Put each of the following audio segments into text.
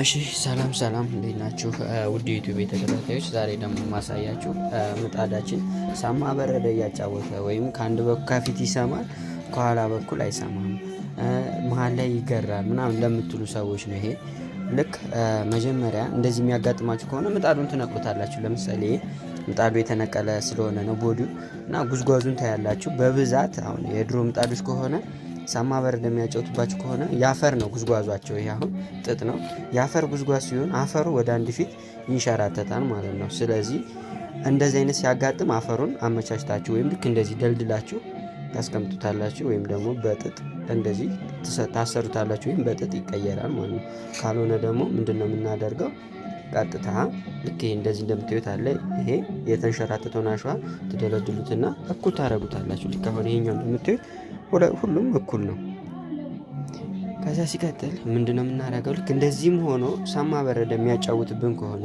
እሺ ሰላም ሰላም፣ እንዴት ናችሁ? ውድ ዩቲዩብ ተከታታዮች፣ ዛሬ ደግሞ ማሳያችሁ ምጣዳችን ሳማ በረደ እያጫወተ ወይም ከአንድ በኩል ከፊት ይሰማል፣ ከኋላ በኩል አይሰማም፣ መሀል ላይ ይገራል ምናምን ለምትሉ ሰዎች ነው ይሄ። ልክ መጀመሪያ እንደዚህ የሚያጋጥማችሁ ከሆነ ምጣዱን ትነቅሉታላችሁ። ለምሳሌ ምጣዱ የተነቀለ ስለሆነ ነው body ው እና ጉዝጓዙን ታያላችሁ። በብዛት አሁን የድሮ ምጣዶች ከሆነ ሳማ በረደ የሚያጫውቱባችሁ ከሆነ የአፈር ነው ጉዝጓዟቸው። ይሄ አሁን ጥጥ ነው። የአፈር ጉዝጓዝ ሲሆን አፈሩ ወደ አንድ ፊት ይንሸራተታል ማለት ነው። ስለዚህ እንደዚህ አይነት ሲያጋጥም አፈሩን አመቻችታችሁ ወይም ልክ እንደዚህ ደልድላችሁ ታስቀምጡታላችሁ፣ ወይም ደግሞ በጥጥ እንደዚህ ታሰሩታላችሁ፣ ወይም በጥጥ ይቀየራል ማለት ነው። ካልሆነ ደግሞ ምንድን ነው የምናደርገው? ቀጥታ ልክ ይሄ እንደዚህ እንደምታዩት አለ። ይሄ የተንሸራተተውን አሸዋ ትደለድሉትና እኩል ታደርጉታላችሁ። ልክ አሁን ይሄኛው እንደምታዩት ሁሉም እኩል ነው። ከዛ ሲቀጥል ምንድነው የምናደርገው? ልክ እንደዚህም ሆኖ ሳማ በረደ የሚያጫውትብን ከሆነ፣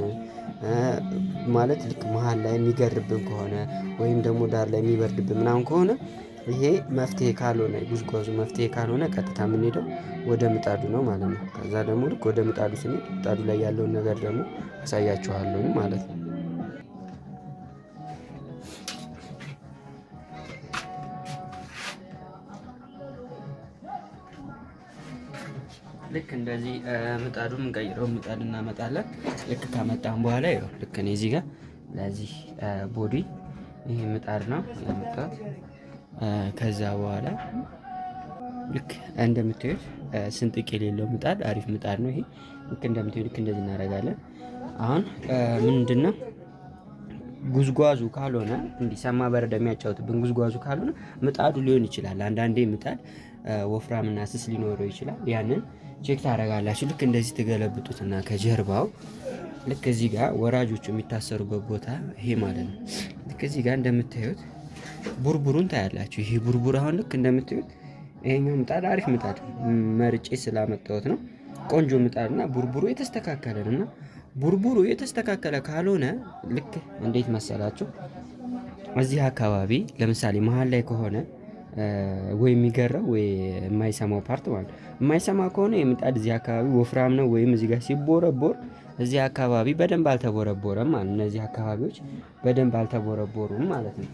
ማለት ልክ መሀል ላይ የሚገርብን ከሆነ ወይም ደግሞ ዳር ላይ የሚበርድብን ምናምን ከሆነ፣ ይሄ መፍትሄ ካልሆነ፣ ጉዝጓዙ መፍትሄ ካልሆነ ቀጥታ የምንሄደው ወደ ምጣዱ ነው ማለት ነው። ከዛ ደግሞ ልክ ወደ ምጣዱ ስንሄድ ምጣዱ ላይ ያለውን ነገር ደግሞ አሳያችኋለሁ ማለት ነው። ልክ እንደዚህ ምጣዱ የምንቀይረው ምጣድ እናመጣለን። ልክ ካመጣን በኋላ ይኸው ልክ እኔ እዚህ ጋር ለዚህ body ይሄ ምጣድ ነው ያመጣሁት። ከዛ በኋላ ልክ እንደምታዩት ስንጥቅ የሌለው ምጣድ፣ አሪፍ ምጣድ ነው ይሄ። ልክ እንደምታዩት ልክ እንደዚህ እናደርጋለን። አሁን ምንድን ነው፣ ጉዝጓዙ ካልሆነ፣ እንዲህ ሰማ በረደ የሚያጫውትብን ጉዝጓዙ ካልሆነ ምጣዱ ሊሆን ይችላል። አንዳንዴ ምጣድ ወፍራምና ስስ ሊኖረው ይችላል። ያንን check ታደርጋላችሁ። ልክ እንደዚህ ትገለብጡትና ከጀርባው ልክ እዚህ ጋር ወራጆቹ የሚታሰሩበት ቦታ ይሄ ማለት ነው። ልክ እዚህ ጋር እንደምታዩት ቡርቡሩን ታያላችሁ። ይሄ ቡርቡር አሁን ልክ እንደምታዩት ይሄኛው ምጣድ አሪፍ ምጣድ መርጬ ስላመጣሁት ነው። ቆንጆ ምጣድና ቡርቡሩ የተስተካከለ ነው። እና ቡርቡሩ የተስተካከለ ካልሆነ ልክ እንዴት መሰላችሁ? እዚህ አካባቢ ለምሳሌ መሀል ላይ ከሆነ ወይ የሚገራው ወይ የማይሰማው part ማለት ነው። የማይሰማ ከሆነ የምጣድ እዚህ አካባቢ ወፍራም ነው ወይም እዚህ ጋር ሲቦረቦር እዚህ አካባቢ በደንብ አልተቦረቦረም ማለት ነው። እነዚህ አካባቢዎች በደንብ አልተቦረቦሩም ማለት ነው።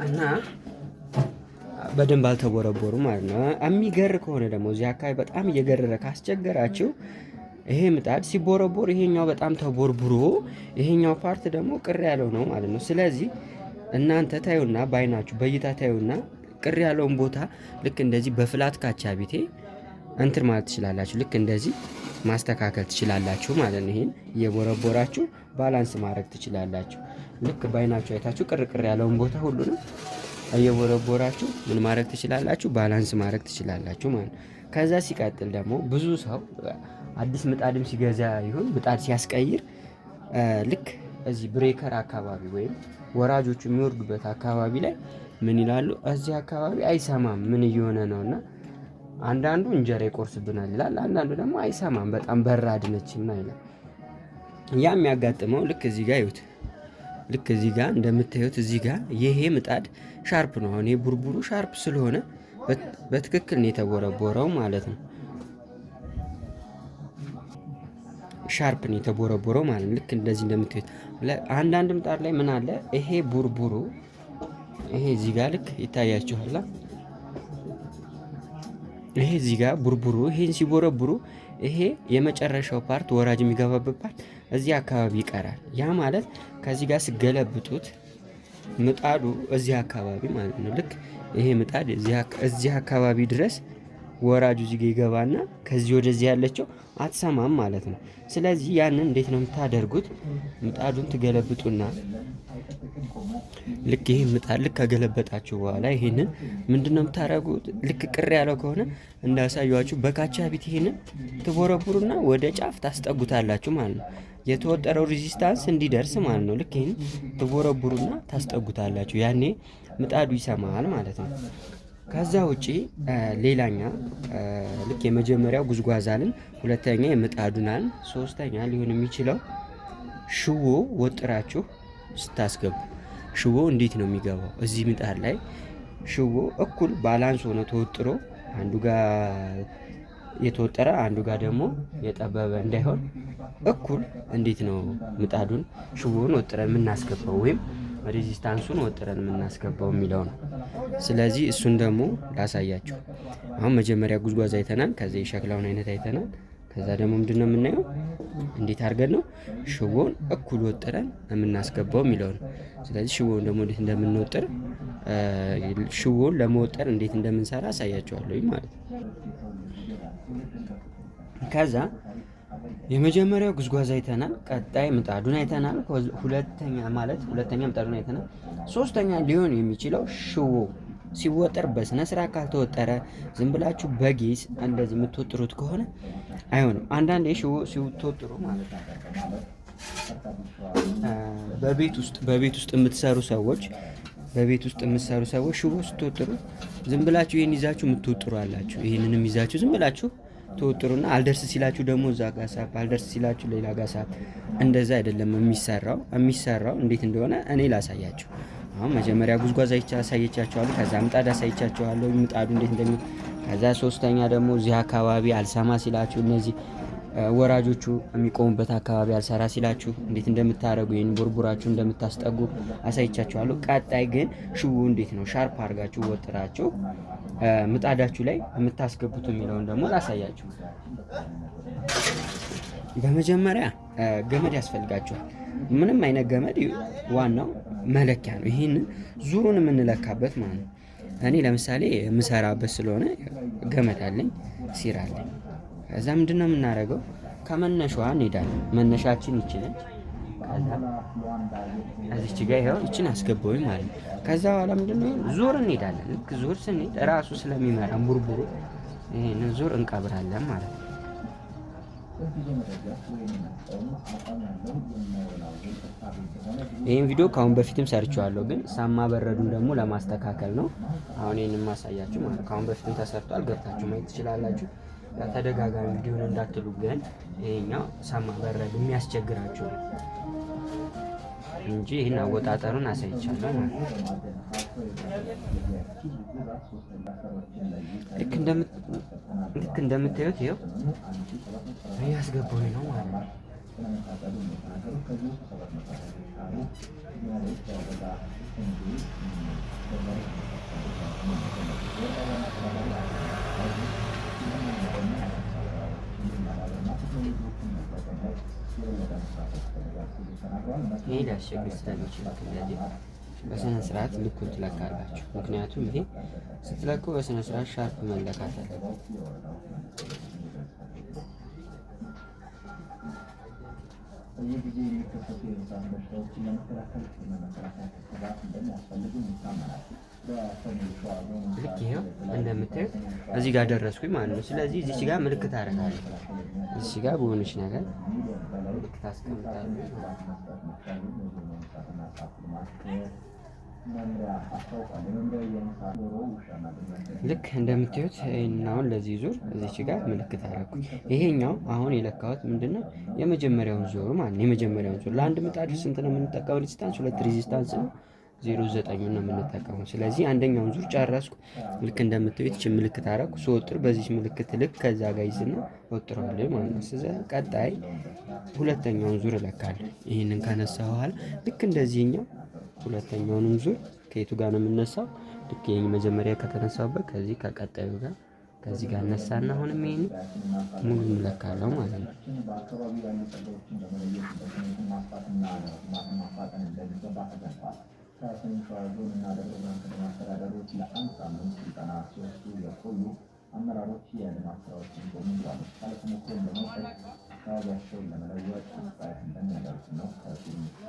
እና በደንብ አልተቦረቦሩም ማለት ነው። የሚገር ከሆነ ደግሞ እዚህ አካባቢ በጣም እየገረረ ካስቸገራችሁ ይሄ ምጣድ ሲቦረቦር ይሄኛው በጣም ተቦርቡሮ ይሄኛው part ደግሞ ቅር ያለው ነው ማለት ነው። ስለዚህ እናንተ ታዩና፣ ባይናችሁ በእይታ ታዩና ቅር ያለውን ቦታ ልክ እንደዚህ በ flat ካቻቢቴ እንትን ማለት ትችላላችሁ። ልክ እንደዚህ ማስተካከል ትችላላችሁ ማለት ነው። ይሄን እየቦረቦራችሁ balance ማድረግ ትችላላችሁ። ልክ ባይናችሁ አይታችሁ ቅር ቅር ያለውን ቦታ ሁሉንም እየቦረቦራችሁ ምን ማድረግ ትችላላችሁ? Balance ማድረግ ትችላላችሁ ማለት ነው። ከዛ ሲቀጥል ደግሞ ብዙ ሰው አዲስ ምጣድም ሲገዛ ይሁን ምጣድ ሲያስቀይር ልክ እዚህ breaker አካባቢ ወይም ወራጆቹ የሚወርዱበት አካባቢ ላይ ምን ይላሉ? እዚህ አካባቢ አይሰማም፣ ምን እየሆነ ነው? እና አንዳንዱ እንጀራ ይቆርስብናል ይላል። አንዳንዱ ደግሞ አይሰማም፣ በጣም በራድ ነች እና ይላል። ያ የሚያጋጥመው ልክ እዚህ ጋር ይዩት። ልክ እዚህ ጋር እንደምታዩት እዚህ ጋር ይሄ ምጣድ sharp ነው። አሁን ይሄ ቡርቡሩ sharp ስለሆነ በትክክል ነው የተቦረቦረው ማለት ነው። Sharp ነው የተቦረቦረው ማለት ነው። ልክ እንደዚህ እንደምታዩት አንዳንድ ምጣድ ላይ ምን አለ፣ ይሄ ቡርቡሩ ይሄ እዚህ ጋር ልክ ይታያችኋል። ይሄ እዚህ ጋር ቡርቡሩ ይሄን ሲቦረቡሩ ይሄ የመጨረሻው part፣ ወራጅ የሚገባበት part እዚህ አካባቢ ይቀራል። ያ ማለት ከዚህ ጋር ስገለብጡት ምጣዱ እዚህ አካባቢ ማለት ነው። ልክ ይሄ ምጣድ እዚህ አካባቢ ድረስ ወራጁ እዚህ ጋር ይገባና ከዚህ ወደዚህ ያለችው አትሰማም ማለት ነው። ስለዚህ ያንን እንዴት ነው የምታደርጉት? ምጣዱን ትገለብጡና ልክ ይሄ ምጣድ ልክ ከገለበጣችሁ በኋላ ይሄንን ምንድነው የምታደርጉት? ልክ ቅር ያለው ከሆነ እንዳሳዩአችሁ በካቻቢት ይሄንን ትቦረቡሩና ወደ ጫፍ ታስጠጉታላችሁ ማለት ነው። የተወጠረው resistance እንዲደርስ ማለት ነው። ልክ ይሄን ትቦረቡሩና ታስጠጉታላችሁ። ያኔ ምጣዱ ይሰማል ማለት ነው። ከዛ ውጪ ሌላኛ ልክ የመጀመሪያው ጉዝጓዛልን፣ ሁለተኛ የምጣዱናል፣ ሶስተኛ ሊሆን የሚችለው ሽቦ ወጥራችሁ ስታስገቡ ሽቦ እንዴት ነው የሚገባው? እዚህ ምጣድ ላይ ሽቦ እኩል balance ሆኖ ተወጥሮ አንዱ ጋር የተወጠረ አንዱ ጋር ደግሞ የጠበበ እንዳይሆን እኩል እንዴት ነው ምጣዱን ሽቦውን ወጥረን የምናስገባው ወይም resistance ኡን ወጥረን የምናስገባው የሚለው ነው። ስለዚህ እሱን ደግሞ ላሳያችሁ። አሁን መጀመሪያ ጉዝጓዝ አይተናል። ከዛ የሸክላውን አይነት አይተናል። ከዛ ደግሞ ምንድነው የምናየው እንዴት አድርገን ነው ሽቦውን እኩል ወጥረን የምናስገባው የሚለው ነው። ስለዚህ ሽቦውን ደግሞ እንዴት እንደምንወጥር ሽቦውን ለመወጠር እንዴት እንደምንሰራ አሳያችኋለሁ ማለት ነው። ከዛ የመጀመሪያው ጉዝጓዝ አይተናል። ቀጣይ ምጣዱን አይተናል። ሁለተኛ ማለት ሁለተኛ ምጣዱን አይተናል። ሶስተኛ ሊሆን የሚችለው ሽቦ ሲወጠር በስነ ስርዓት ካልተወጠረ ዝም ብላችሁ በጊስ እንደዚህ የምትወጥሩት ከሆነ አይሆንም። አንዳንዴ ሽቦ ሲወጥሩ ማለት ነው በቤት ውስጥ የምትሰሩ ሰዎች በቤት ውስጥ የምትሰሩ ሰዎች ሽቦ ስትወጥሩ ዝም ብላችሁ ይሄን ይዛችሁ የምትወጥሩ አላችሁ። ይሄንንም ይዛችሁ ዝም ብላችሁ ትወጥሩና አልደርስ ሲላችሁ ደግሞ እዛ ጋር ሳብ፣ አልደርስ ሲላችሁ ሌላ ጋር ሳብ። እንደዛ አይደለም የሚሰራው። የሚሰራው እንዴት እንደሆነ እኔ ላሳያችሁ። አሁን መጀመሪያ ጉዝጓዝ አሳይቻችኋለሁ። ከዛ ምጣድ አሳይቻችኋለሁ፣ ምጣዱ እንዴት እንደሚ ከዛ ሶስተኛ ደግሞ እዚህ አካባቢ አልሰማ ሲላችሁ እነዚህ ወራጆቹ የሚቆሙበት አካባቢ አልሰራ ሲላችሁ እንዴት እንደምታደርጉ ይሄን ቦርቡራችሁ እንደምታስጠጉ አሳይቻችኋለሁ። ቀጣይ ግን ሽቦ እንዴት ነው sharp አድርጋችሁ ወጥራችሁ ምጣዳችሁ ላይ የምታስገቡት የሚለውን ደግሞ ላሳያችሁ። በመጀመሪያ ገመድ ያስፈልጋችኋል። ምንም አይነት ገመድ ዋናው መለኪያ ነው። ይሄንን ዙሩን የምንለካበት ማለት ነው። እኔ ለምሳሌ የምሰራበት ስለሆነ ገመድ አለኝ፣ ሲር አለኝ። ከዛ ምንድነው የምናደርገው? ከመነሻዋ እንሄዳለን። መነሻችን ይቺ ነች። ከዛ እዚች ጋር ይኸው ይቺን አስገባሁኝ ማለት ነው። ከዛ በኋላ ምንድነው ዙር እንሄዳለን። ልክ ዙር ስንሄድ ራሱ ስለሚመራ ቡርቡሩ ይሄንን ዙር እንቀብራለን ማለት ነው። ይሄን ቪዲዮ ከአሁን በፊትም ሰርቼዋለሁ፣ ግን ሳማ በረዱን ደግሞ ለማስተካከል ነው አሁን ይሄንን ማሳያችሁ ማለት ነው። ከአሁን በፊትም ተሰርቷል፣ ገብታችሁ ማየት ትችላላችሁ። ተደጋጋሚ ቪዲዮ ነው እንዳትሉ፣ ግን ይሄኛው ሳማ በረድ የሚያስቸግራችሁ ነው እንጂ ይሄን አወጣጠሩን አሳይቻለሁ ማለት ነው። ልክ እንደምታዩት ይኸው እያስገባሁኝ ነው ማለት ነው። ይሄ ሊያስቸግር ስለሚችል እንደዚህ በስነ ስርዓት ልኩን ትለካላችሁ። ምክንያቱም ይሄ ስትለኩ በስነ ስርዓት sharp መለካት አለበት። ልክ ይሄው እንደምታዩት እዚህ ጋር ደረስኩኝ ማለት ነው። ስለዚህ እዚች ጋር ምልክት አደርጋለሁ። እዚች ጋር በሆነች ነገር ምልክት አስቀምጣለሁ። ልክ እንደምታዩት ይሄን አሁን ለዚህ ዙር እዚች ጋር ምልክት አደረኩኝ። ይሄኛው አሁን የለካሁት ምንድነው የመጀመሪያውን ዙር ማለት ነው። የመጀመሪያውን ዙር ለአንድ ምጣድ ስንት ነው የምንጠቀመው? resistance ሁለት resistance ነው 0.9 ነው የምንጠቀመው። ስለዚህ አንደኛውን ዙር ጨረስኩ። ልክ እንደምታዩት እቺ ምልክት አደረኩ። ስወጥር በዚህ ምልክት ልክ ከዛ ጋር ይዝና ወጥረዋለሁ ማለት ነው። ስለዚህ ቀጣይ ሁለተኛውን ዙር እለካለሁ። ይሄንን ካነሳሁ በኋላ ልክ እንደዚህኛው ሁለተኛውንም ዙር ከየቱ ጋር ነው የምነሳው? ልክ ይሄን መጀመሪያ ከተነሳሁበት ከዚህ ከቀጣዩ ጋር ከዚህ ጋር እነሳና አሁንም ይሄን ሙሉ እንለካለሁ ማለት ነው።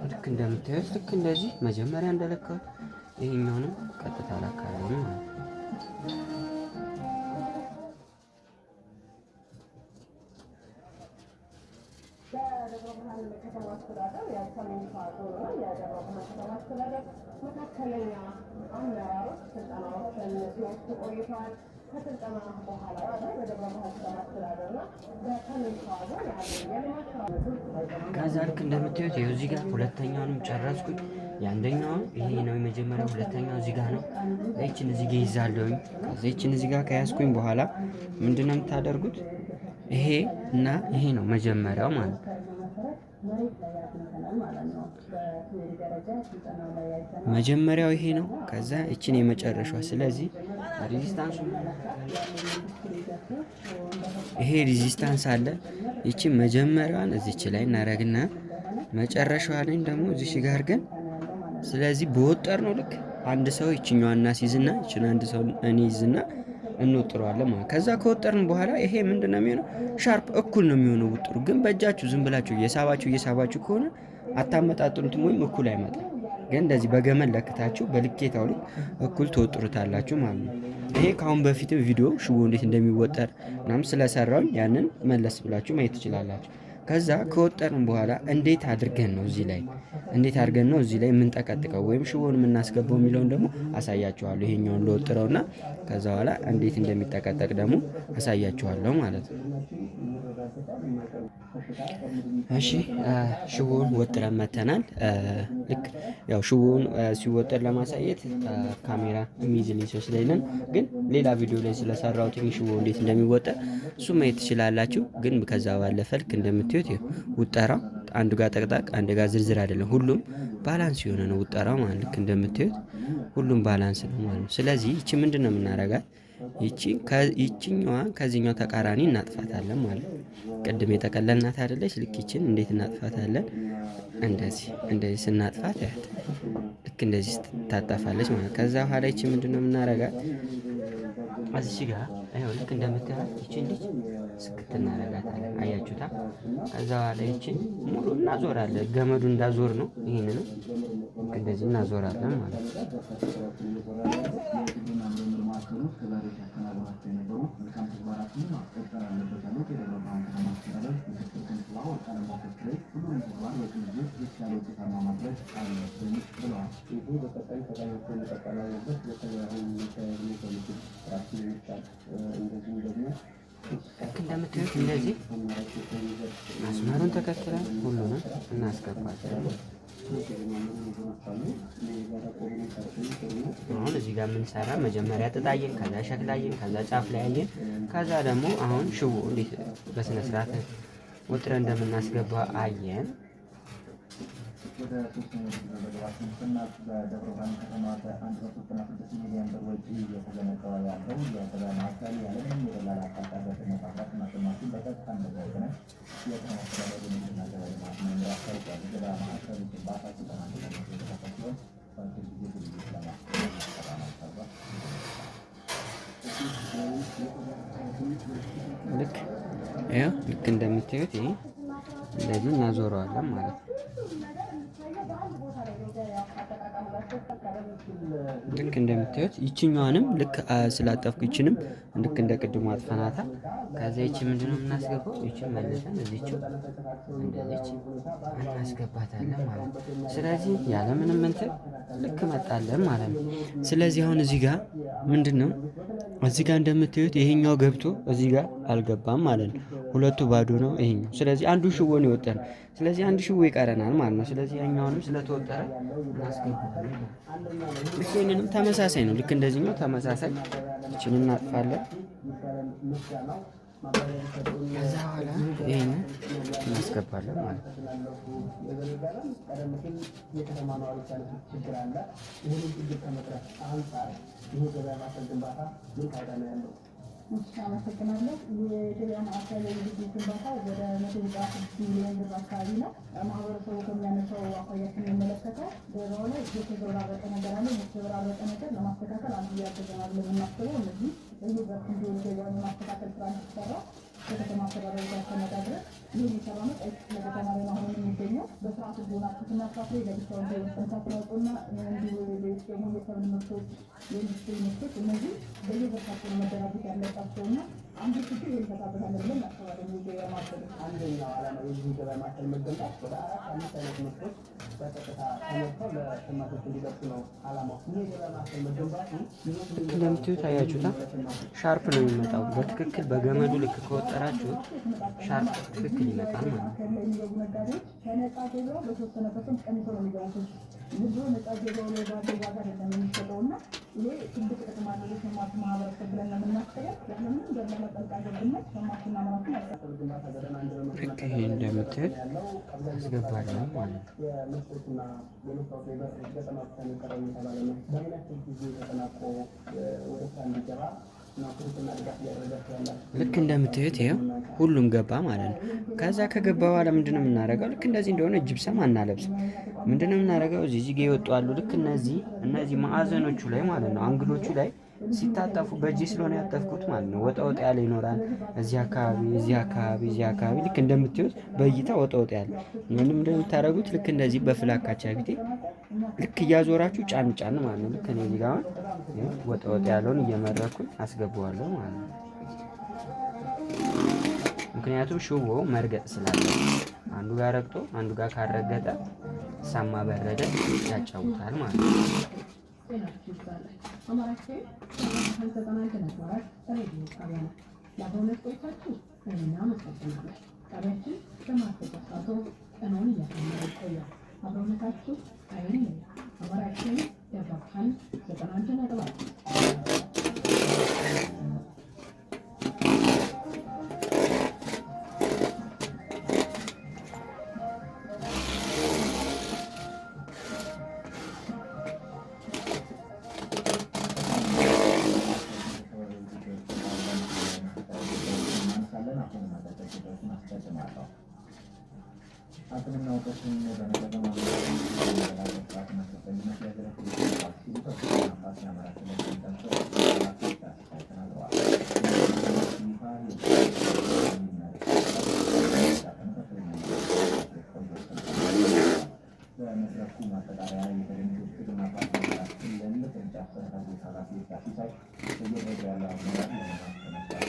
ልክ እንደምታዩት ልክ እንደዚህ መጀመሪያ እንደለካሁት ይሄኛውንም ቀጥታ ለካለሁ ማለት ነው። ከዛ ልክ እንደምታዩት ይኸው እዚህ ጋር ሁለተኛውንም ጨረስኩኝ። የአንደኛው ይሄ ነው የመጀመሪያው፣ ሁለተኛው እዚህ ጋር ነው። ይችን እዚህ ጋር ይዛለሁኝ። ከዛ ይችን እዚህ ጋር ከያዝኩኝ በኋላ ምንድነው የምታደርጉት? ይሄ እና ይሄ ነው መጀመሪያው ማለት ነው። መጀመሪያው ይሄ ነው። ከዛ ይችን የመጨረሻዋ። ስለዚህ resistance ኡ ይሄ resistance አለ። ይቺ መጀመሪያዋን እዚች ላይ እናደርግና መጨረሻዋ ላይ ደግሞ እዚች ጋር ግን፣ ስለዚህ በወጠር ነው ልክ አንድ ሰው ይችኛዋን እናስይዝና ይችን አንድ ሰው እኔ ይዝና እንወጥረዋለን ማለት። ከዛ ከወጠርን በኋላ ይሄ ምንድነው የሚሆነው? Sharp እኩል ነው የሚሆነው ውጥሩ። ግን በእጃችሁ ዝም ብላችሁ እየሳባችሁ እየሳባችሁ ከሆነ አታመጣጥኑትም ወይም እኩል አይመጣም። ግን እንደዚህ በገመድ ለክታችሁ በልኬታው ልክ እኩል ትወጥሩታላችሁ ማለት ነው። ይሄ ከአሁን በፊትም ቪዲዮ ሽቦ እንዴት እንደሚወጠር ምናምን ስለሰራውኝ ያንን መለስ ብላችሁ ማየት ትችላላችሁ። ከዛ ከወጠርን በኋላ እንዴት አድርገን ነው እዚህ ላይ የምንጠቀጥቀው ወይም ሽቦን የምናስገባው የሚለውን ደግሞ አሳያችኋለሁ። ይሄኛውን ልወጥረውና ከዛ በኋላ እንዴት እንደሚጠቀጠቅ ደግሞ አሳያችኋለሁ ማለት ነው። እሺ፣ ሽቦውን ወጥረን መተናል። ልክ ያው ሽቦውን ሲወጠር ለማሳየት ካሜራ የሚይዝልኝ ሰው ስለሌለን፣ ግን ሌላ ቪዲዮ ላይ ስለሰራሁት ሽቦ እንዴት እንደሚወጠር እሱ ማየት ትችላላችሁ። ግን ከዛ ባለፈ ልክ እንደምታዩት ውጠራው አንዱ ጋር ጠቅጣቅ አንዱ ጋር ዝርዝር አይደለም። ሁሉም balance የሆነ ነው ውጠራው ማለት፣ ልክ እንደምታዩት ሁሉም balance ነው ማለት ነው። ስለዚህ ይቺ ምንድነው የምናደርጋት? ይቺ ይቺኛዋን ከዚህኛው ተቃራኒ እናጥፋታለን ማለት ነው። ቅድም የጠቀለልናት አይደለች? ልክ ይችን እንዴት እናጥፋታለን? እንደዚህ እንደዚህ ስናጥፋት ያት ልክ እንደዚህ ታጣፋለች ማለት ነው። ከዛ በኋላ ይቺ ምንድነው የምናደርጋት? እዚህ ጋር ይኸው ልክ እንደምታዩት ይቺን ልጅ ስክት እናደርጋታለን። አያችሁታ? ከዛ በኋላ ይቺን ሙሉ እናዞራለን። ገመዱ እንዳዞር ነው። ይሄንንም ልክ እንደዚህ እናዞራለን ማለት ነው። ልክ እንደምታዩት እንደዚህ መስመሩን ተከትለን ሁሉንም እናስገባለን። አሁን እዚህ ጋር የምንሰራ መጀመሪያ ጥጥ አየን፣ ከዛ ሸክላ አየን፣ ከዛ ጫፍ ላይ አየን፣ ከዛ ደግሞ አሁን ሽቦ እንዴት በስነ ስርዓት ወጥረን እንደምናስገባ አየን። ወደ ሶስተኛው ዘገባችን ስናልፍ በደብረ ብርሃን ከተማ በ196 ሚሊዮን ብር ወጪ እየተገነባ ያለው የገበያ ማዕከል ያለምንም የደላላ ጣልቃ ገብነት አምራችና ሸማቹን በቀጥታ እንደሚያገናኝ የከተማ አስተዳደሩ የንግድና ገበያ ልማት መምሪያ አስታውቋል። የገበያ ማዕከሉ ግንባታ 91% የደረሰ ሲሆን በአጭር ጊዜ ግብይት ለማስጀመር እየተሰራ ነው ተብሏል። ልክ ይኸው ልክ እንደምታዩት ይሄ እንደዚህ እናዞረዋለን ማለት ነው። ልክ እንደምታዩት ይችኛዋንም ልክ ስላጠፍኩ ይችንም ልክ እንደ ቅድሙ አጥፈናታ። ከዛ ይቺ ምንድነው የምናስገባው? ይችን መልሰን እዚችው እንደዚች እናስገባታለን ማለት ነው። ስለዚህ ያለምንም እንትን ልክ መጣለን ማለት ነው። ስለዚህ አሁን እዚህ ጋር ምንድነው እዚህ ጋር እንደምታዩት ይሄኛው ገብቶ እዚህ ጋር አልገባም ማለት ነው። ሁለቱ ባዶ ነው ይሄኛው። ስለዚህ አንዱ ሽቦ ነው የወጠረው። ስለዚህ አንድ ሽቦ ይቀረናል ማለት ነው። ስለዚህ ያኛውንም ስለተወጠረ እናስገባዋለን። ልክ ይሄንንም ተመሳሳይ ነው። ልክ እንደዚህኛው ተመሳሳይ ይችን እናጥፋለን። ከዛ በኋላ ይሄንን እናስገባለን ማለት ነው። ቀደም ሲል የከተማ ነዋሪዎች ያነሱት ችግር አለ። ይህንን ችግር ከመቅረፍ አንጻር ይህ ገበያ ማዕከል ግንባታ ምን ፋይዳ ነው ያለው? እሺ፣ አመሰግናለሁ። የገበያ ማዕከል እንግዲህ ግንባታ ወደ 196 ሚሊዮን ብር አካባቢ ነው። ማህበረሰቡ ከሚያነሳው አኳያ ስንመለከተው ገበያው ላይ የተዘበራረቀ ነገር አለ። የተዘበራረቀ ነገር ለማስተካከል አንዱ ያገዘናል ብለን የምናስበው እነዚህ በየዘርፉ እንዲሆን ገበያውን የማስተካከል ስራ እንዲሰራ ከከተማ አስተዳደሩ ጋር ተነጋግረን ይህን የሰራ ነው። ቀይ ክፍለ ከተማ ላይ ነው አሁን የሚገኘው። በስርዓቱ ቢሆን አትክልትና ፍራፍሬ ለብቻው እንዲሆን እንሳት እንዲሁ ሌሎች ደግሞ የሰብል ምርቶች፣ የኢንዱስትሪ ምርቶች እነዚህ በየዘርፋቸው ነው መደራጀት ያለባቸው እና አንዱ ችግር ይህን እንፈታበታለን ብለን እናስባለን። የገበያ ማዕከሉ አንደኛው ዓላማ የዚህ ገበያ ማዕከል መገንባት ወደ አራት አምስት አይነት ምርቶች በቀጥታ ተመርተው ለሸማቾች እንዲደርሱ ነው ዓላማው። ይህ የገበያ ማዕከል መገንባቱ ይዞት ልክ እንደምታዩት አያችሁታ፣ sharp ነው የሚመጣው። በትክክል በገመዱ ልክ ከወጠራችሁት sharp ትክክል ይመጣል ማለት ነው። ማዕከል ላይ የሚገቡ ነጋዴዎች ከነፃ ገበያው በተወሰነ percent ቀንሰው ነው የሚገቡት። ዝም ብሎ ነፃ ገበያው ላይ ባለው ዋጋ አይደለም የሚሸጠው እና ይሄ ትልቅ ጥቅም አለው ለሸማቹ ማህበረሰብ ብለን ነው የምናስበው። ያለምንም ደላላ ጣልቃ ገብነት ሸማቹና አምራቹን ልክ ይሄ እንደምታዩት አስገባለሁ ማለት ነው። የመስኮትና የመስታወት የበር ገጠማ ብቻ ነው የቀረው እየተባለ ነው። በምን ያክል ጊዜ ተጠናቆ ወደ ስራ እንዲገባ ነው ክትትልና ድጋፍ እያደረጋችሁ ያላችሁ? ልክ እንደምታዩት ይኸው ሁሉም ገባ ማለት ነው። ከዛ ከገባ በኋላ ምንድነው የምናደርገው? ልክ እንደዚህ እንደሆነ ጅብሰም አናለብስም። ምንድነው የምናደርገው? እዚህ ጋ ይወጡ አሉ። ልክ እነዚህ ማዕዘኖቹ ላይ ማለት ነው፣ angle ኦቹ ላይ ሲታጠፉ በእጄ ስለሆነ ያጠፍኩት ማለት ነው፣ ወጣ ወጣ ያለ ይኖራል። እዚህ አካባቢ፣ እዚህ አካባቢ፣ እዚህ አካባቢ ልክ እንደምታዩት በእይታ ወጣ ወጣ ያለ ምንም እንደምታደርጉት ልክ እንደዚህ በፍላካቻ ቢቴ ልክ እያዞራችሁ ጫን ጫን ማለት ነው። ልክ እዚህ ጋር አሁን ወጣ ወጣ ያለውን እየመረኩኝ አስገባዋለሁ ማለት ነው። ምክንያቱም ሽቦው መርገጥ ስላለ አንዱ ጋር ረግጦ አንዱ ጋር ካረገጠ ሳማ በረደ ያጫውታል ማለት ነው። ጤናችሁ ይብዛልን። አማራ ኤፍኤም 91.4 ሬዲዮ ጣቢያ ነው። ለአብሮነት ቆይታችሁ እናመሰግናለን። ጣቢያችን በማስረጃ ሰዓቶ ቀኑን እያሳመረ ይቆያል። አብሮነታችሁ አይለየን። አማራ ኤፍኤም ደብረ ብርሃን 91.4። አቅምና እውቀትን በመጠቀም ስርዓትና ግልጸኝነት ሊያገለግሉ ይገባል ሲሉ ከፍተኛ አባት የአማራ ክልል ጠቅሰው ተናግረዋል። ይፋ በመድረኩ ማጠቃለያ ላይ የተገኙት የብልጽግና ፓርቲ አማራ ክልል ቅርንጫፍ ጽሕፈት ቤት ኃላፊ ይርጋ ሲሳይ በየደረጃው ያለው አመራር ለልማት በመስራት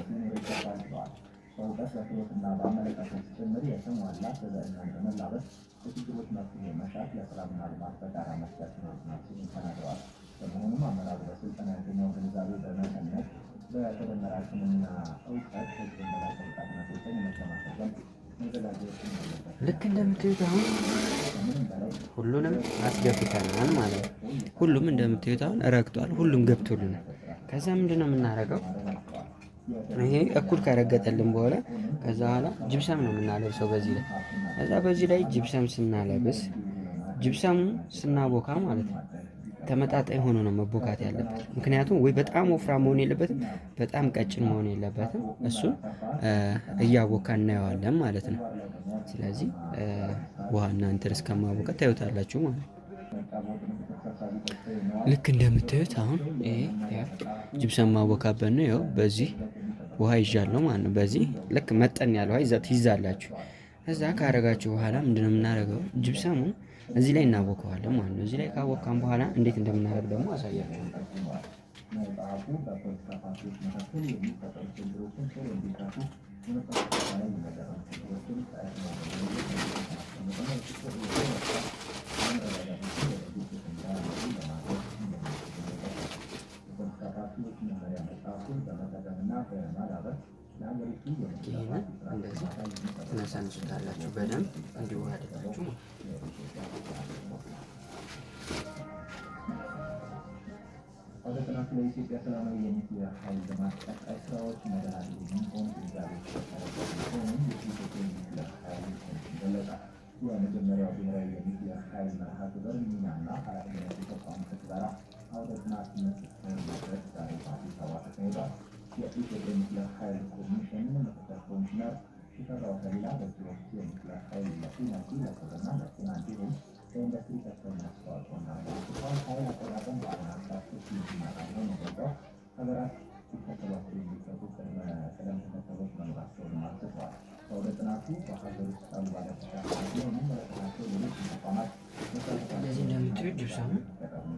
ሊኖር ይገባል ብለዋል። በእውቀት፣ በክህሎትና በአመለካከት ጭምር የተሟላ ስብዕናን በመላበስ ለችግሮች መፍትሔ መሻት፣ ለሰላምና ልማት በጋራ መስራት ይኖርብናል ሲሉም ተናግረዋል። በመሆኑም አመራሩ በስልጠና ያገኘውን ግንዛቤ በመሰነቅ በተደመረ አቅምና እውቀት ህዝብን በላቀ ብቃትና ግልጸኝነት ለማገልገል መዘጋጀት እንዳለበት ልክ እንደምታዩት አሁን ከምንም በላይ ሁሉንም አስገብተናል ማለት ነው። ሁሉም እንደምታዩት አሁን ረግጧል። ሁሉም ገብቶልናል። ከዛ ምንድነው የምናደርገው? ይሄ እኩል ከረገጠልን በኋላ ከዛ በኋላ ጅብሰም ነው የምናለብሰው በዚህ ላይ። ከዛ በዚህ ላይ ጅብሰም ስናለብስ ጅብሰሙ ስናቦካ ማለት ነው ተመጣጣኝ ሆኖ ነው መቦካት ያለበት። ምክንያቱም ወይ በጣም ወፍራም መሆን የለበትም፣ በጣም ቀጭን መሆን የለበትም። እሱን እያቦካ እናየዋለን ማለት ነው። ስለዚህ ውሃ እናንተን እስከማቦካ ታዩታላችሁ ማለት ነው። ልክ እንደምታዩት አሁን ይሄ ጅብሰም ማቦካበት ነው። ይኸው በዚህ ውሃ ይዣለሁ ማለት ነው። በዚህ ልክ መጠን ያለ ውሃ ትይዛላችሁ። ከዛ ካረጋችሁ በኋላ ምንድነው የምናደርገው? ጅብሰሙን እዚህ ላይ እናቦከዋለን ማለት ነው። እዚህ ላይ ካቦካን በኋላ እንዴት እንደምናደርግ ደግሞ አሳያችኋለሁ። መጽሐፉ በፖለቲካ ፓርቲዎች መካከል የሚፈጠሩ ችግሮችን ቶሎ እንዲፈቱ የመጣ ላይ የሚደረጉ ችግሮችን ቀድሞ በመለየት ማስቀመጥና የችግር መፍታት አለመረጋጋቶችን ወደ ግጭት እንዳያመሩ ለማድረግ እንደሚያስችል ተገልጿል። የፖለቲካ ፓርቲዎች መመሪያ መጽሐፉን በመጠቀምና በማዳበር ለሀገሪቱ የፖለቲካ ይህንን ፓርቲ ስርዓት እንደዚህ ግንባታ የሚጠበቅ ትነሳንሱታላችሁ በደንብ እንዲዋሃድላችሁ ማለት ነው። አውደ ጥናቱ ለኢትዮጵያ ሰላማዊ የኒውክሌር ኃይል ልማት ቀጣይ ስራዎች መደላድል የሚሆን ግንዛቤ የተፈጠረበት መሆኑን የኢትዮጵያ የኒውክሌር ኃይል ኮሚሽን ገለጸ። የመጀመሪያው ብሔራዊ የኒውክሌር ኃይል መርሃ ግብር ሚናና ኃላፊነት የተቋም ትግበራ አውደ ጥናት ምክክር መድረክ ዛሬ በአዲስ አበባ ተካሂዷል። የኢትዮጵያ የኒውክሌር ኃይል ኮሚሽን ምክትል ኮሚሽነር ሽፈራው ተሊላ በዚህ ወቅት የኒውክሌር ኃይል ለኢነርጂ፣ ለግብርና፣ ለጤና እንዲሁም ለኢንዱስትሪ ከፍተኛ አስተዋጽኦ እንዳለው አንስተዋል። ኃይል አጠቃቀም በዓለም አቀፍ ሕግ የሚመራ መሆኑን ገልጸው ሀገራት ሊከተሏቸው የሚገቡ ቅደም ተከተሎች መኖራቸውንም አንስተዋል። በአውደ ጥናቱ በሀገር ውስጥ ያሉ ባለድርሻ አካላት የሚመለከታቸው ሌሎች ተቋማት እንደዚህ እንደምታዩት ጅብሰሙን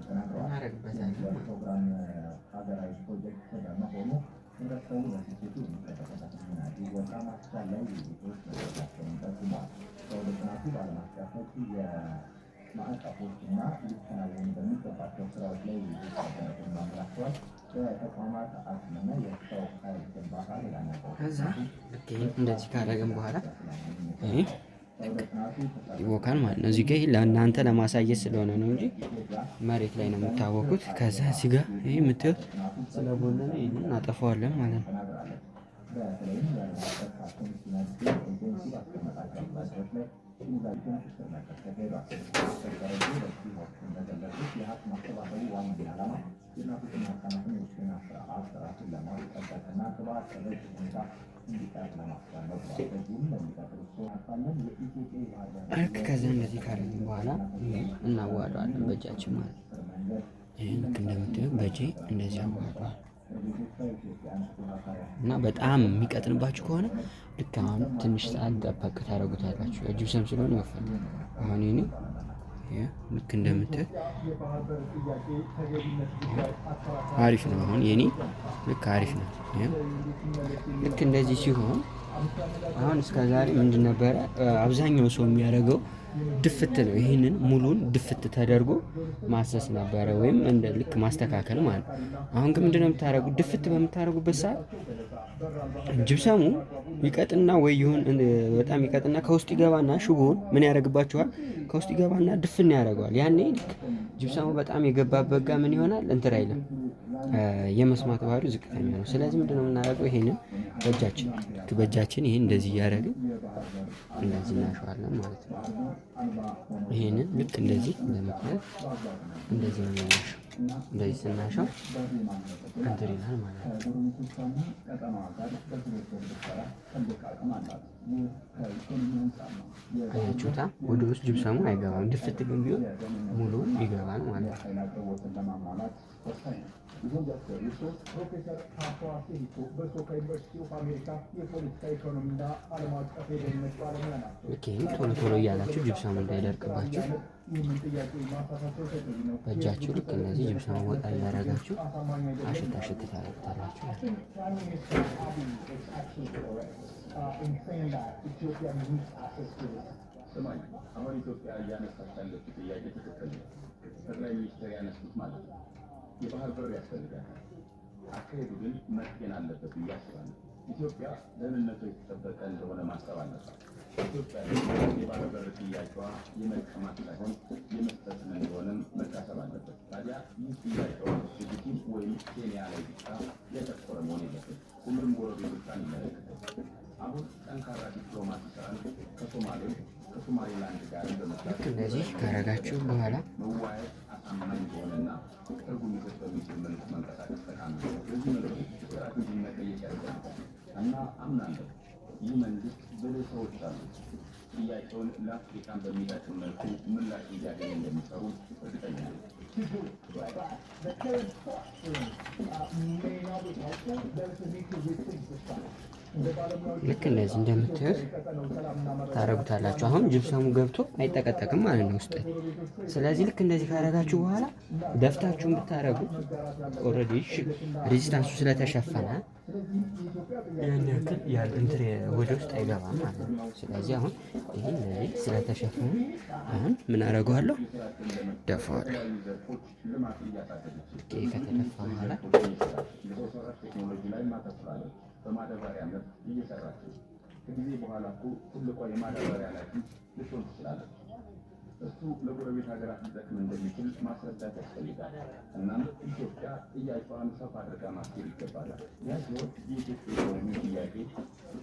ተናግረዋል። እናደርግበታለን ማለት ነው። ፕሮግራም ሀገራዊ ፕሮጀክት በመሆኑ ህብረተሰቡ በስኬቱ የሚጠበቅበትን ሚና እንዲወጣ ማስቻል ላይ ውይይቶች መደረጋቸውን ጠቁመዋል። በአውደ ጥናቱ በዓለም አቀፍ ሕግ የማዕቀፎችና ሊከናወኑ በሚገባቸው ስራዎች ላይ ውይይቶች መደረጉን አመላክተዋል። በተቋማት አቅምና የሰው ኃይል ግንባታ ሌላኛው ከዛ ልክ ይሄን እንደዚህ ካደረግን በኋላ ይሄ ይቦካል ማለት ነው። እዚህ ጋር ለእናንተ ለማሳየት ስለሆነ ነው እንጂ መሬት ላይ ነው የምታወቁት። ከዛ እዚህ ጋር ይሄ የምታዩት ስለቦነነ ይሄንን እናጠፋዋለን ማለት ነው። ልክ ከዛ እንደዚህ ካደረግን በኋላ እናዋህደዋለን በእጃችን ማለት ነው። ይህ ልክ እንደምታዩት በእጄ እንደዚህ አዋህደዋል እና በጣም የሚቀጥንባችሁ ከሆነ ልክ አሁን ትንሽ ሰዓት ጠበቅ ታደርጉታላችሁ። ጅብሰም ስለሆነ ይወፍራል። አሁን ይሄ ልክ እንደምታዩት አሪፍ ነው። አሁን የኔ ልክ አሪፍ ነው። ልክ እንደዚህ ሲሆን አሁን እስከ ዛሬ ምንድን ነበረ አብዛኛው ሰው የሚያደርገው ድፍት ነው። ይህንን ሙሉን ድፍት ተደርጎ ማሰስ ነበረ ወይም እንደ ልክ ማስተካከል ማለት ነው። አሁን ግን ምንድነው የምታደርጉት? ድፍት በምታደርጉበት ሰዓት ጅብሰሙ ይቀጥና ወይ ይሁን በጣም ይቀጥና ከውስጥ ይገባና ሽቦውን ምን ያደርግባችኋል? ከውስጥ ይገባና ድፍን ያደርገዋል። ያኔ ልክ ጅብሰሙ በጣም የገባበት ጋ ምን ይሆናል? እንትን አይልም፣ የመስማት ባህሪው ዝቅተኛ ነው። ስለዚህ ምንድነው የምናደርገው? ይሄንን በእጃችን ልክ በእጃችን ይሄን እንደዚህ እያደረግን እንደዚህ እናሸዋለን ማለት ነው። ይሄንን ልክ እንደዚህ እንደምታዩት እንደዚህ ነው የምናሸው። እንደዚህ ስናሸው እንትን ይላል ማለት ነው። አያችሁታ? ወደ ውስጥ ጅብሰሙ አይገባም። ድፍት ግን ቢሆን ሙሉ ይገባል ማለት ነው። ልክ ይሄን ቶሎ ቶሎ እያላችሁ ጅብሰሙ እንዳይደርቅባችሁ በእጃችሁ ልክ እንደዚህ ጅብሰሙ ወጣ እያደረጋችሁ አሽት አሽት ታደርጉታላችሁ። ስማኝ፣ አሁን ኢትዮጵያ እያነሳች ያለችው ጥያቄ ትክክል ነው። ጠቅላይ ሚኒስትር ያነሱት ማለት ነው። የባህር በር ያስፈልጋታል። አካሄዱ ግን መጤን አለበት ብዬ አስባለሁ። ኢትዮጵያ ደህንነቱ የተጠበቀ እንደሆነ ማሰብ አለባት። ኢትዮጵያ ደግሞ የባህር በር ጥያቄዋ የመቀማት ሳይሆን የመስጠት እንደሆነም መታሰብ አለበት። ታዲያ ይህ ጥያቄዋ ጅቡቲ ወይም ኬንያ ላይ ብቻ ያተኮረ መሆን የለበትም። ሁሉም ጎረቤቶቿን ይመለከታል። አሁን ጠንካራ ዲፕሎማሲ ስራን ከሶማሌው ከሶማሌላንድ ጋር በመስራት ልክ እንደዚህ ካረጋችሁ በኋላ መዋየት አሳማኝ በሆነና ትርጉም ሊሰጥ በሚችል መልኩ መንቀሳቀስ ጠቃሚ ነው። በዚህ መልኩ ስትራቴጂ መቀየስ ያስፈልጋል እና አምናለሁ ይህ መንግስት ብልህ ሰዎች አሉት። ጥያቄውን ለአፍሪካን በሚጠቅም መልኩ ምላሽ እንዲያገኝ እንደሚሰሩ እርግጠኛ ነኝ። ልክ እንደዚህ እንደምታዩት ታረጉታላችሁ። አሁን ጅብሰሙ ገብቶ አይጠቀጠቅም ማለት ነው ውስጥ። ስለዚህ ልክ እንደዚህ ካረጋችሁ በኋላ ደፍታችሁን ብታረጉ already resistance ኡ ስለተሸፈነ ያን ያክል ያለ እንትን ወደ ውስጥ አይገባም ማለት ነው። ስለዚህ አሁን ይሄ እንደዚህ ስለተሸፈነ አሁን ምን አደርገዋለሁ? ደፋዋለሁ። ልክ ይሄ ከተደፋ በኋላ በሰው ሰራሽ ቴክኖሎጂ ላይ ማተኩራለች። በማዳበሪያ ምርት እየሰራች ነው። ከጊዜ በኋላ እኮ ትልቋ የማዳበሪያ ላኪ ልትሆን ትችላለች። እሱ ለጎረቤት ሀገራት ሊጠቅም እንደሚችል ማስረዳት ያስፈልጋል። እናም ኢትዮጵያ ጥያቄዋን ሰፋ አድርጋ ማስኬድ ይገባታል። ያ ሲሆን የኢትዮጵያ ኢኮኖሚ ጥያቄ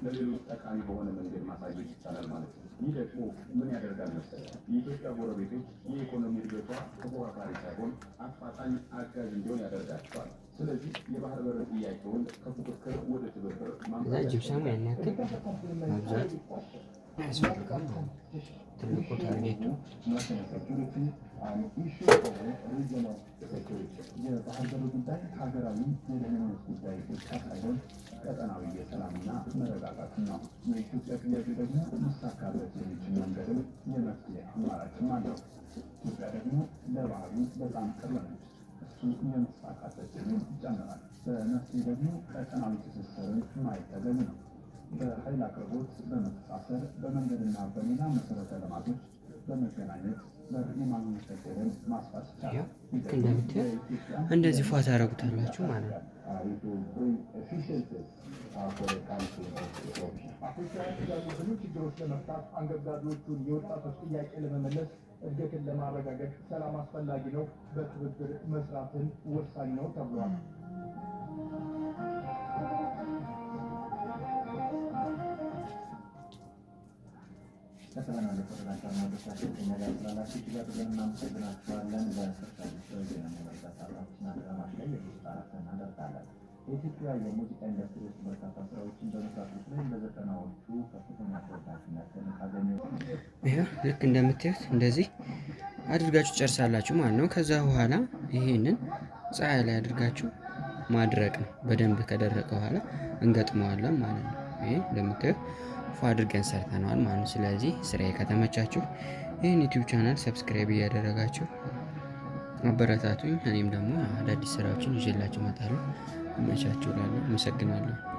ለሌሎች ጠቃሚ በሆነ መንገድ ማሳየት ይቻላል ማለት ነው። ይህ ደግሞ ምን ያደርጋል መሰለህ? የኢትዮጵያ ጎረቤቶች የኢኮኖሚ እድገቷ ተፎካካሪ ሳይሆን አፋጣኝ አጋዥ እንዲሆን ያደርጋቸዋል። ስለዚህ የባህር በር ጥያቄውን ከፉክክር ወደ ትብብር ከዛ ማምጣት ጅብሰሙ ያን ያክል መብዛት አያስፈልግም ማለት ነው። ትልቁ target ኡ የባህር በር ጉዳይ ሀገራዊ የደህንነት ጉዳይ ብቻ ሳይሆን ቀጠናዊ የሰላምና መረጋጋት ነው። የኢትዮጵያ ጥያቄ ደግሞ ሊሳካበት የሚችል መንገድም የመፍትሄ አማራጭም አለው። ኢትዮጵያ ደግሞ ለባህሩ በጣም ቅርብ ነች። እሱ የመሳካት ዕድሉን ይጨምራል። በመፍትሄ ደግሞ ቀጠናዊ ትስስርን ማየት ተገቢ ነው። በኃይል አቅርቦት፣ በመተሳሰር፣ በመንገድና በሌላ መሰረተ ልማቶች በመገናኘት ብር የማግኘት ዕድልን ማስፋት ይቻላል። ይኸው ልክ እንደምታዩት እንደዚህ ፏ ታደርጉታላችሁ ማለት ነው። አፍሪካ ያሉብንን ችግሮች ለመፍታት፣ አንገብጋቢዎቹን የወጣቶች ጥያቄ ለመመለስ፣ እድገትን ለማረጋገጥ ሰላም አስፈላጊ ነው። በትብብር መስራትን ወሳኝ ነው ተብሏል። ቀጥለናል። የተወደዳችሁ አድማጮቻችን፣ ከእኛ ጋር ስላላችሁ እጅግ አድርገን እናመሰግናችኋለን። በሰፊው ዜና መረጃ ሰዓታችን አጋማሽ ላይ የሙዚቃ እረፍት እናደርጋለን። በኢትዮጵያ የሙዚቃ ኢንዱስትሪ ውስጥ በርካታ ስራዎችን በመስራት በተለይም በ90ዎቹ ከፍተኛ ተወዳጅነትን ካገኙ ይኸው ልክ እንደምታዩት እንደዚህ አድርጋችሁ ጨርሳላችሁ ማለት ነው። ከዛ በኋላ ይሄንን ፀሐይ ላይ አድርጋችሁ ማድረቅ ነው። በደንብ ከደረቀ በኋላ እንገጥመዋለን ማለት ነው። ይሄ እንደምታዩት ፏ አድርገን ሰርተነዋል ማለት ነው። ስለዚህ ስራዬ ከተመቻችሁ ይህን YouTube channel subscribe እያደረጋችሁ አበረታቱኝ። እኔም ደግሞ አዳዲስ ስራዎችን ይዤላችሁ እመጣለሁ። ይመቻችሁ እላለሁ። አመሰግናለሁ።